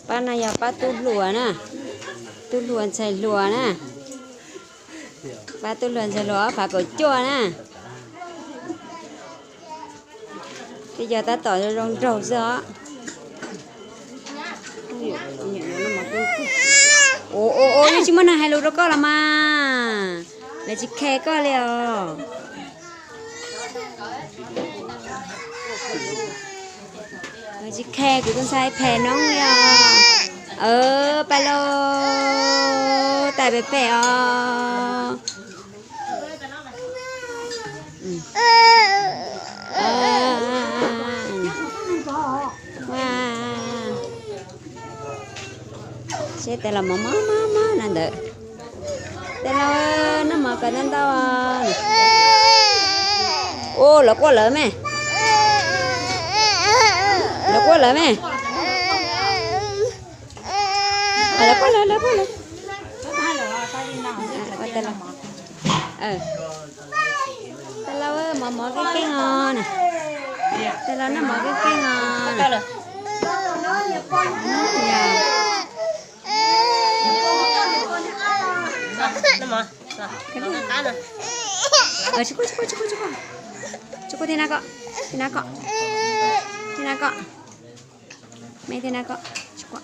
Pab no yog pab tub hluas na, tub hluas ntxhais hluas na, pab tub hluas ntxhais hluas ob phav kaum cuaj na. Twb yog tab tom zoo nraug xwb os. Ua ua ua, yeej tsis muaj neeg hais lus rau koj los mas, lawv tsis khe koj li os. Lawv tsis khe kuv tus ntxhais phem noob li os. Pab lauj, tais phem phem os. Seb tes laus mov mob mob mob no ntawd. Tes laus noj mov kom ntau ntau. Ua lawv quaj lawv me, lawv quaj lawv me. Lawv quaj lawv, lawv quaj lawv. Tes laus, tes laus mov mov keej keej os na. Tes laus noj mov keej keej os. Tsis quaj, tsis quaj, tsis quaj, tsis quaj. Tsis quaj, thiaj nab koj, thiaj nab koj, thiaj nab koj. Me thiaj nab koj, tsis quaj.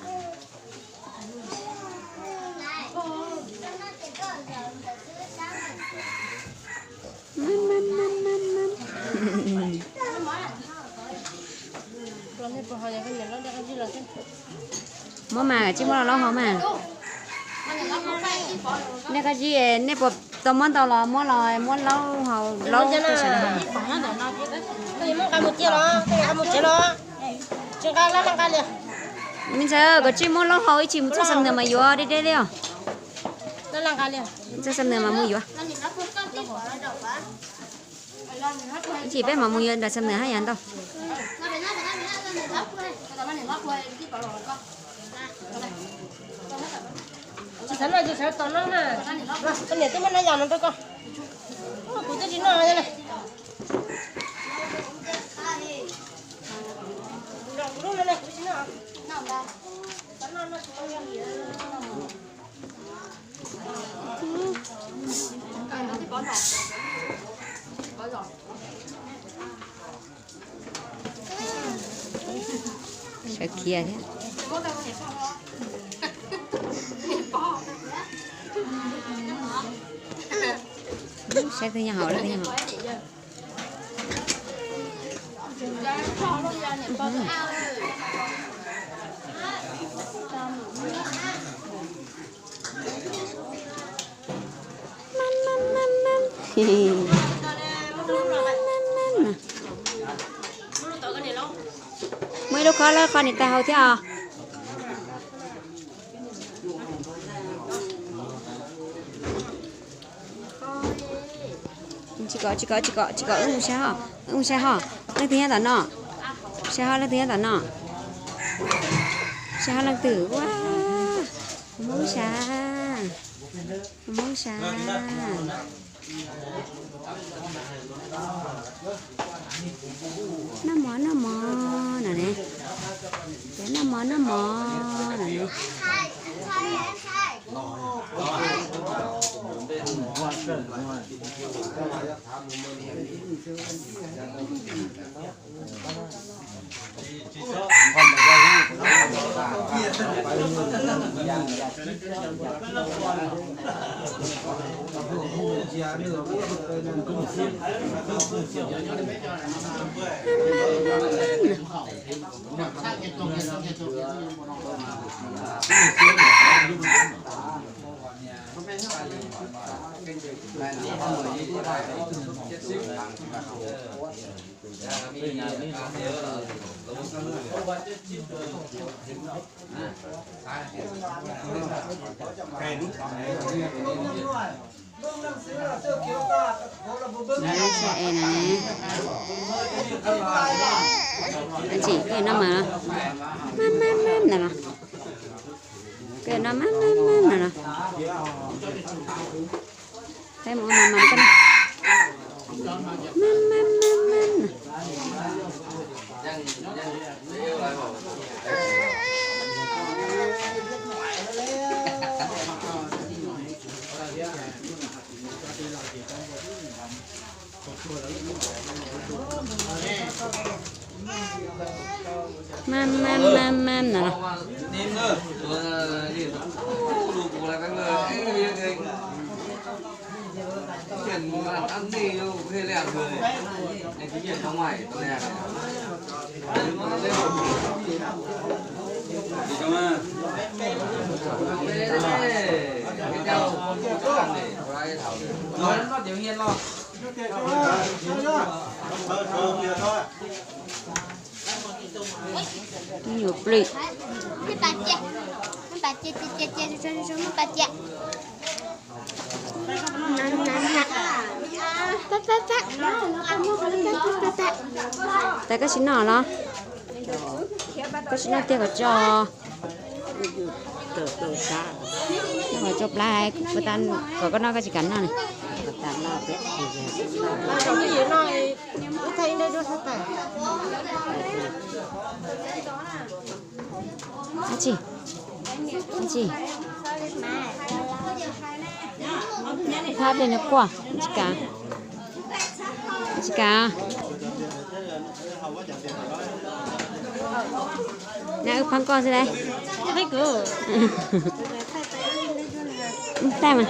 Muab mas, tsis muab los laub hau mas. Nej koj tsis, nej puas tau muab ntau los muab los muab laub hau laub. Me ntxhais, koj tsis muab laub hau ib chim mus txog Xam Nws mas yuav deb deb li os. Txog Xam Nws mas mus yuav. Ib chim peb mam mus yuav nram Xam Nws haj yam ntau. Tsis xav noj, tsis xav tos noj na. Koj niam twb muab nab yas no rau koj. Kuv twb tsis noj li. Sawv khiav thiab. Saib twg nyob hauv, leej twg nyob hauv. Muaj ib lub khob lawm, khob niam tais hau thiab os. Tsis kom, tsis kom, tsis kom, tsis kom, wb mus saib ho, wb mus saib ho. Leej twg nyob tom no? Saib ho leej twg nyob tom no. Saib ho leej twg. Ua, Hmoob sav, Hmoob sav. Noj mov noj mov no ne. Noj mov noj mov no ne. Sav es no ne. Ab tsi, koj yuav noj mas los? Maj maj maj no los? Koj yuav noj maj maj maj no los? Peb mus ua mas mas koj noj. Maj maj maj maj no. Maj maj maj maj no los? Nyuam plig. Tais koj tsis noj los? Koj tsis noj tiag kom tso. Noj kom tso plab, kom koj noj koj tsis kam noj ne. Ab tsi, ab tsi, thab pliag nws quaj tsis kam, tsis kam. Na wb pab koj xwb lauj. Thaij mas.